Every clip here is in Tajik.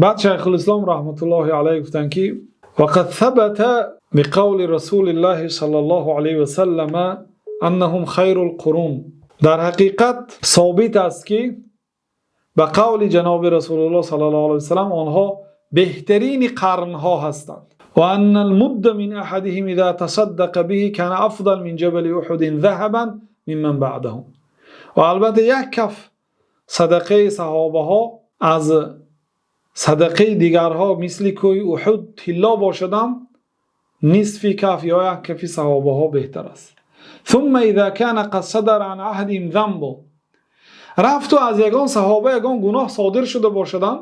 Баъд Шайхулислом раҳматуллоҳи алайҳ гуфтанд, ки وقد ثبت بقول رسول الله صلى الله عليه وسلم أنهم خير القرون. Дар ҳақиқат собит аст, ки ба қавли ҷаноби Расулуллоҳ саллаллоҳу алайҳи васаллам онҳо беҳтарини қарнҳо ҳастанд. وأن المد من أحدهم إذا تصدق به كان أفضل من جبل أحد ذهبا ممن بعدهم. Ва албатта, як каф садақаи саҳобаҳо аз садақаи дигарҳо мисли кӯҳи Уҳуд тилло бошадам, нисфи каф ё як кафи саҳобаҳо беҳтар аст. ثم إذا كان قد صدر عن أحدهم ذنب, рафту аз ягон саҳоба ягон гуноҳ содир шуда бошадам,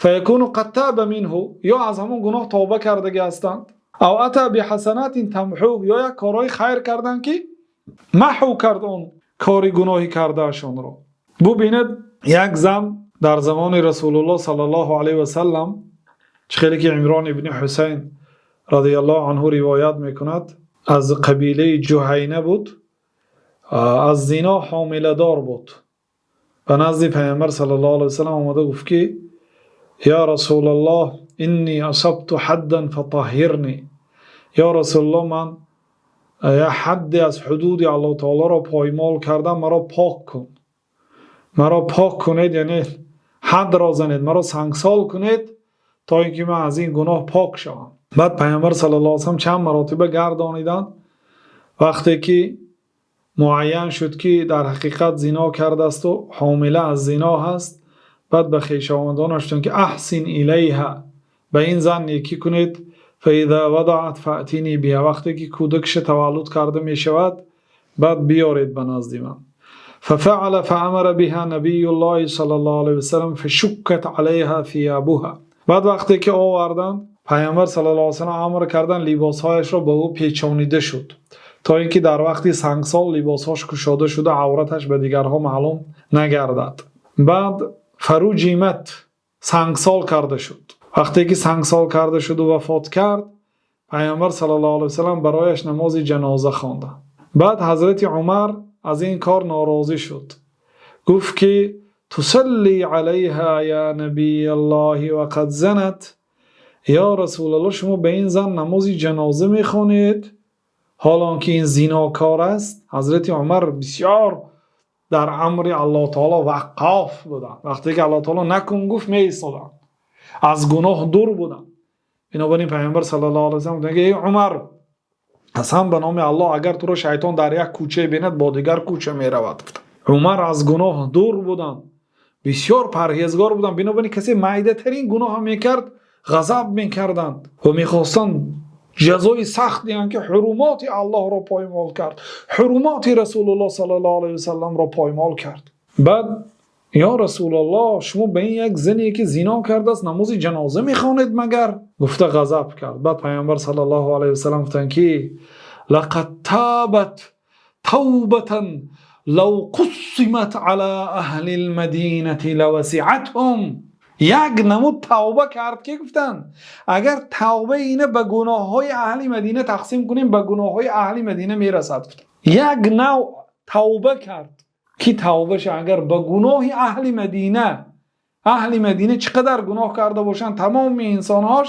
فيكون قد تاب منه, ё аз ҳамон гуноҳ тавба кардагӣ ҳастанд, أو أتى بحسنات تمحوه, ё як корҳои хайр карданд, ки маҳв кард он кори гуноҳӣ кардаашонро. Бубинед, як зан дар замони Расулуллоҳ саллаллоҳу алайҳи васаллам, чӣ хеле ки Имрон ибни Ҳусайн радиаллоҳу анҳу ривоят мекунад, аз қабилаи Ҷуҳайна буд, аз зино ҳомиладор буд. Ба назди Пайғамбар саллаллоҳу алайҳи васаллам омада гуфт, ки: يا رسول الله، إني أصبت حدا فطهرني. Ё Расулуллоҳ, ман як ҳадде аз ҳудуди Аллоҳу таолоро поймол кардам, маро пок кун, маро пок кунед, яъне ҳадро занед, маро сангсол кунед, то ин ки ман аз ин гуноҳ пок шавам. Баъд Пайғамбар саллаллоҳу алайҳи васаллам чанд маротиба гардониданд. Вақте ки муайян шуд, ки дар ҳақиқат зино кардасту ҳомила аз зино ҳаст, баъд ба хешовандонаш гуфтанд, ки: أحسن إليها, ба ин зан некӣ кунед. فإذا وضعت فأتني بها, вақте ки кӯдакша таваллуд карда мешавад, баъд биёред ба назди ман. ففعل، فأمر بها نبي الله صلى الله عليه وسلم فشكت عليها ثيابها. Баъд вақте ки оварданд, Пайғамбар саллаллоҳу алайҳи васаллам амр карданд, либосҳояшро ба ӯ печонида шуд, то ин ки дар вақти сангсол либосҳош кушода шуда, авраташ ба дигарҳо маълум нагардад. Баъд فرجمت, сангсол карда шуд. Вақте ки сангсол карда шуду вафот кард, Пайғамбар саллаллоҳу алайҳи васаллам барояш намози ҷаноза хонда. Баъд Ҳазрати Умар аз ин кор норозӣ шуд, гуфт, ки: تصلي عليها يا نبي الله وقد زنت؟ Ё Расулаллоҳ, шумо ба ин зан намози ҷаноза мехонед, ҳолон ки ин зинокор аст. Ҳазрати Умар бисёр дар амри Аллоҳ таоло ваққоф буданд. Вақте ки Аллоҳ таоло накун гуфт, меистоданд, аз гуноҳ дур буданд. Бинобар ин Пайғамбар саллаллоҳу алайҳи васаллам гуфтанд, ки: эй Умар, қасам ба номи Аллоҳ, агар туро шайтон дар як кӯчае бинад, бо дигар кӯча меравад. Умар аз гуноҳ дур буданд, бисёр парҳезгор буданд. Бинобар ин касе майдатарин гуноҳ мекард, ғазаб мекарданд ва мехостанд ҷазои сахт диҳанд, ки ҳурумоти Аллоҳро поймол кард, ҳурумоти Расулуллоҳ саллаллоҳу алайҳи васалламро поймол кард. Баъд: ё Расулаллоҳ, шумо ба ин як зане, ки зино кардааст, намози ҷаноза мехонед магар? Гуфта ғазаб кард. Баъд Пайғамбар саллаллоҳу алайҳи васаллам гуфтанд, ки: لقد تابت توبة لو قسمت على أهل المدينة لوسعتهم. Як намуд тавба кард, ки гуфтанд, агар тавбаи ина ба гуноҳҳои аҳли Мадина тақсим кунем, ба гуноҳҳои аҳли Мадина мерасад. Як нав тавба кард, ки тавбаша агар ба гуноҳи аҳли Мадина, аҳли Мадина чӣ қадар гуноҳ карда бошанд, тамоми инсонҳош,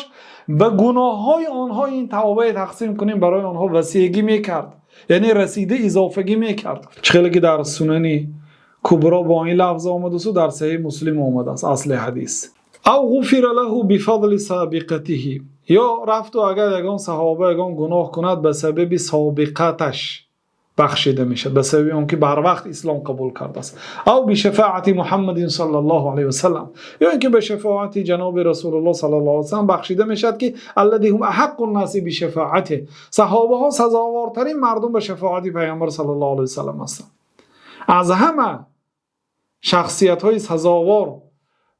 ба гуноҳҳои онҳо ин тавбае тақсим кунем, барои онҳо васеъгӣ мекард, яъне расида изофагӣ мекард. Чӣ хеле ки дар Сунани Кубро бо ин лафз омадасту дар Саҳиҳ Муслим омадааст асли ҳадис. أو غفر له بفضل سابقته, ё рафту агар ягон саҳоба ягон гуноҳ кунад, ба сабаби собиқаташ бахшида мешавад, ба сабаби он ки барвақт ислом қабул кардааст. أو بشفاعة محمد صلى الله عليه وسلم, ё ин ки ба шафоати ҷаноби Расулуллоҳ саллаллоҳу алайҳи васаллам бахшида мешавад, ки الذي هم أحق الناس بشفاعته. Саҳобаҳо сазовортарин мардум ба шафоати Пайғамбар саллаллоҳу алайҳи васаллам ҳастанд. Аз ҳама шахсиятҳои сазовор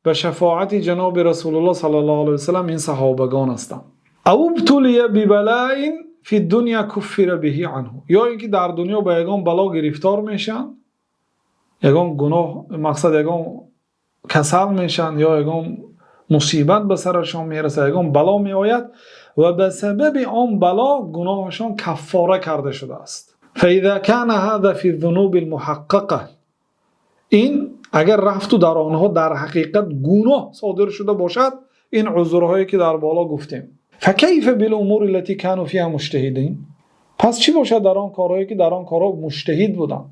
ба шафоати ҷаноби Расулуллоҳ саллаллоҳу алайҳи васаллам ин саҳобагон ҳастанд. أو ابتلي ببلاء في الدنيا كفر به عنه, ё ин ки дар дунё ба ягон бало гирифтор мешаванд, ягон гуноҳ, мақсад, ягон касал мешаванд ё ягон мусибат ба сарашон мерасад, ягон бало меояд ва ба сабаби он бало гуноҳашон каффора карда шудааст. فإذا كان هذا في الذنوب المحققة, ин Агар рафту дар онҳо дар ҳақиқат гуноҳ содир шуда бошад, ин узрҳое ки дар боло гуфтем. فكيف بالأمور التي كانوا فيها مجتهدين. Пас чӣ бошад дар он корҳое ки дар он корҳо муҷтаҳид буданд,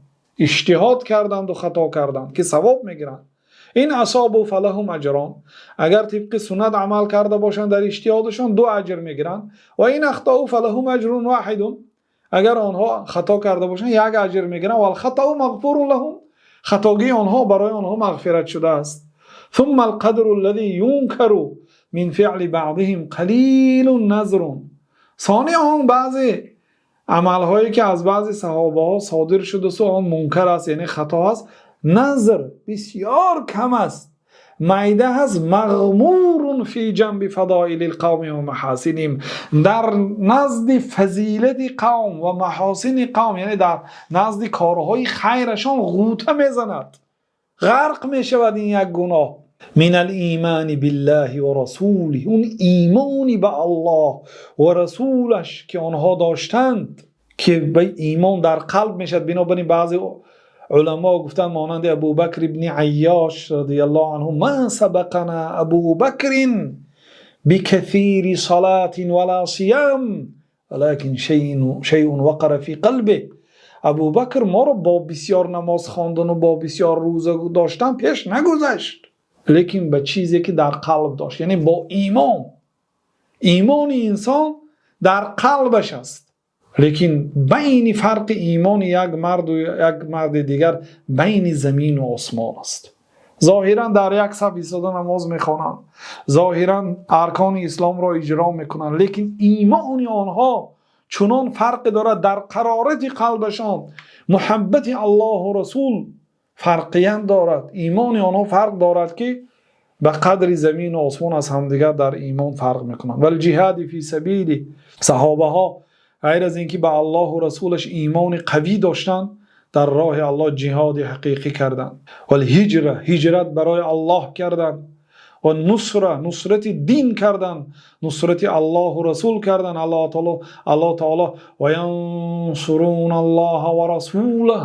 иҷтиҳод карданд ва хато карданд, ки савоб мегиранд. إن أصابوا فلهم أجران. Агар тибқи суннат амал карда бошанд дар иҷтиҳодашон, ду аҷр мегиранд. وإن أخطأوا فلهم أجر واحد. Агар онҳо хато карда бошанд, як аҷр мегиранд. والخطأ مغفور لهم. Хатогии онҳо барои онҳо мағфират шудааст. ثم القدر الذي ينكر من فعل بعضهم قليل نزر. Сони он баъзе амалҳое ки аз баъзе саҳобаҳо содир шудааст, он мункар аст, яъне хато аст, назр бисёр кам аст, майда аст. مغمور في جنب فضائل القوم ومحاسنهم. Дар назди фазилати қавм ва маҳосини қавм, яъне дар назди корҳои хайрашон ғӯта мезанад, ғарқ мешавад ин як гуноҳ. من الإيمان بالله ورسوله. Он имони ба Аллоҳ ва расулаш ки онҳо доштанд, ки ба имон дар қалб мешавад. Бинобар ин баъзе уламо гуфтанд, монанди Абубакр ибни Айёш رضي الله عنه: ما سبقنا أبو بكر بكثير صلاة ولا صيام ولكن شيء وقر في قلبه. Абубакр моро бо бисёр намоз хондану бо бисёр рӯза доштан пеш нагузашт, лекин ба чизе ки дар қалб дошт, яъне бо имон. Имони инсон дар қалбаш аст, лекин байни фарқи имони як марду як марди дигар байни замину осмон аст. Зоҳиран дар як саф истода намоз мехонанд, зоҳиран аркони исломро иҷро мекунанд, лекин имони онҳо чунон фарқе дорад, дар қарорати қалбашон муҳаббати Аллоҳу расул фарқият дорад, имони онҳо фарқ дорад, ки ба қадри замину осмон аз ҳамдигар дар имон фарқ мекунанд. والجهاد في سبيله. Саҳобаҳо ғайр аз ин ки ба Аллоҳу расулаш имони қавӣ доштанд, дар роҳи Аллоҳ ҷиҳоди ҳақиқӣ карданд. والهجرة. Ҳиҷрат барои Аллоҳ карданд. والنصرة. Нусрати дин карданд, нусрати Аллоҳу расул карданд. Аллоҳ таоло: وينصرون الله ورسوله.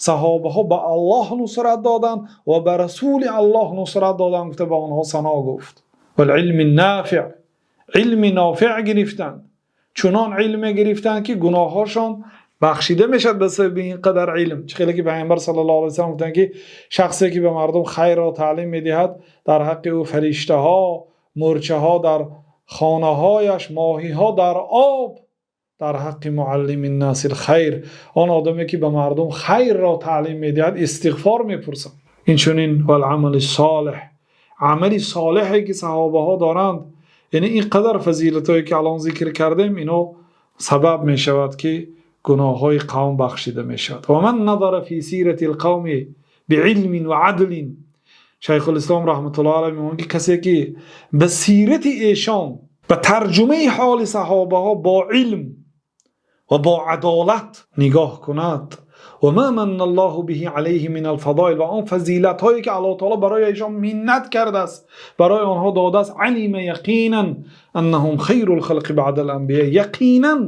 Саҳобаҳо ба Аллоҳ нусрат доданд ва ба расули Аллоҳ нусрат доданд, гуфта ба онҳо сано гуфт. والعلم النافع. Илми нофеъ гирифтанд, чунон илме гирифтанд, ки гуноҳҳошон бахшида мешавад ба сабаби ин қадар илм. Чӣ хеле ки Пайғамбар صلى الله عليه وسلم гуфтанд, ки шахсе ки ба мардум хайрро таълим медиҳад, дар ҳаққи ӯ фариштаҳо, мӯрчаҳо дар хонаҳояш, моҳиҳо дар об, дар ҳаққи معلم الناس الخير, он одаме ки ба мардум хайрро таълим медиҳад, истиғфор мепурсад. Инчунин والعمل الصالح. Амали солеҳе ки саҳобаҳо доранд, яъне ин қадар фазилатҳое ки алон зикр кардем, ино сабаб мешавад, ки гуноҳҳои қавм бахшида мешавад. ومن نظر في سيرة القوم بعلم وعدل. Шайхулислом رحمة الله عليه мегӯяд, ки касе ки ба сирати эшон, ба тарҷумаи ҳоли саҳобаҳо бо илм ва бо адолат нигоҳ кунад, وما من الله به عليه من الفضائل, ва он фазилатҳое ки Аллоҳ таоло барои эшон миннат кардааст, барои онҳо додааст, علم يقينا أنهم خير الخلق بعد الأنبياء. Яқинан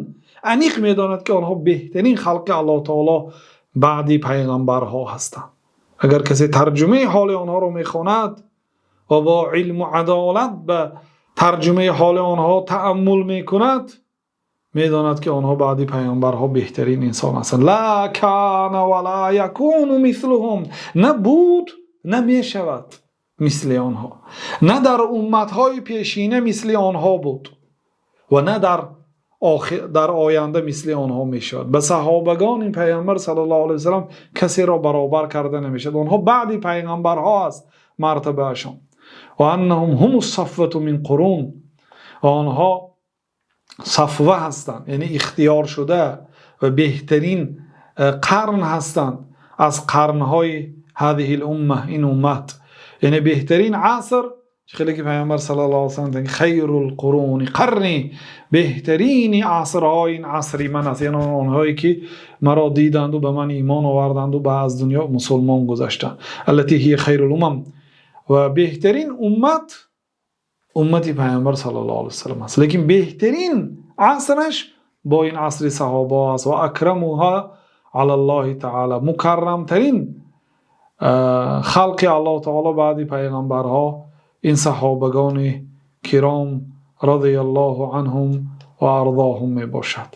аниқ медонад, ки онҳо беҳтарин халқи Аллоҳ таоло баъди пайғамбарҳо ҳастанд. Агар касе тарҷумаи ҳоли онҳоро мехонад ва бо илму адолат ба тарҷумаи ҳоли онҳо тааммул мекунад, медонад, ки онҳо баъди пайғамбарҳо беҳтарин инсон ҳастанд. لا كان ولا يكون مثلهم. На буд, на мешавад мисли онҳо, на дар умматҳои пешина мисли онҳо буд ва на дар оянда мисли онҳо мешавад. Ба саҳобагони Пайғамбар صلى الله عليه وسلم касеро баробар карда намешавад. Онҳо баъди пайғамбарҳо аст мартабаашон. وأنهم هم الصفوة من قرون. Ва онҳо сафва ҳастанд, яъне ихтиёршуда ва беҳтарин қарн ҳастанд аз қарнҳои هذه الأمة, ин уммат, яъне беҳтарин аср. Хеле ки Пайғамбар صلى الله عليه وسلم: خير القرون قرني. Беҳтарини асрҳо ин асри ман аст, яъне онҳое ки маро диданду ба ман имон оварданду ба аз дунё мусулмон гузаштанд. التي هي خير الأمم. Ва беҳтарин уммат уммати Пайғамбар صلى الله عليه وسلم аст, лекин беҳтарин асраш бо ин асри саҳоба аст. وأكرمها على الله تعالى. Мукаррамтарин. Халқи Аллоҳи таъоло баъд паёмбарҳо ин саҳобагони киром разияллоҳу анҳум ва арзоҳум мебошад.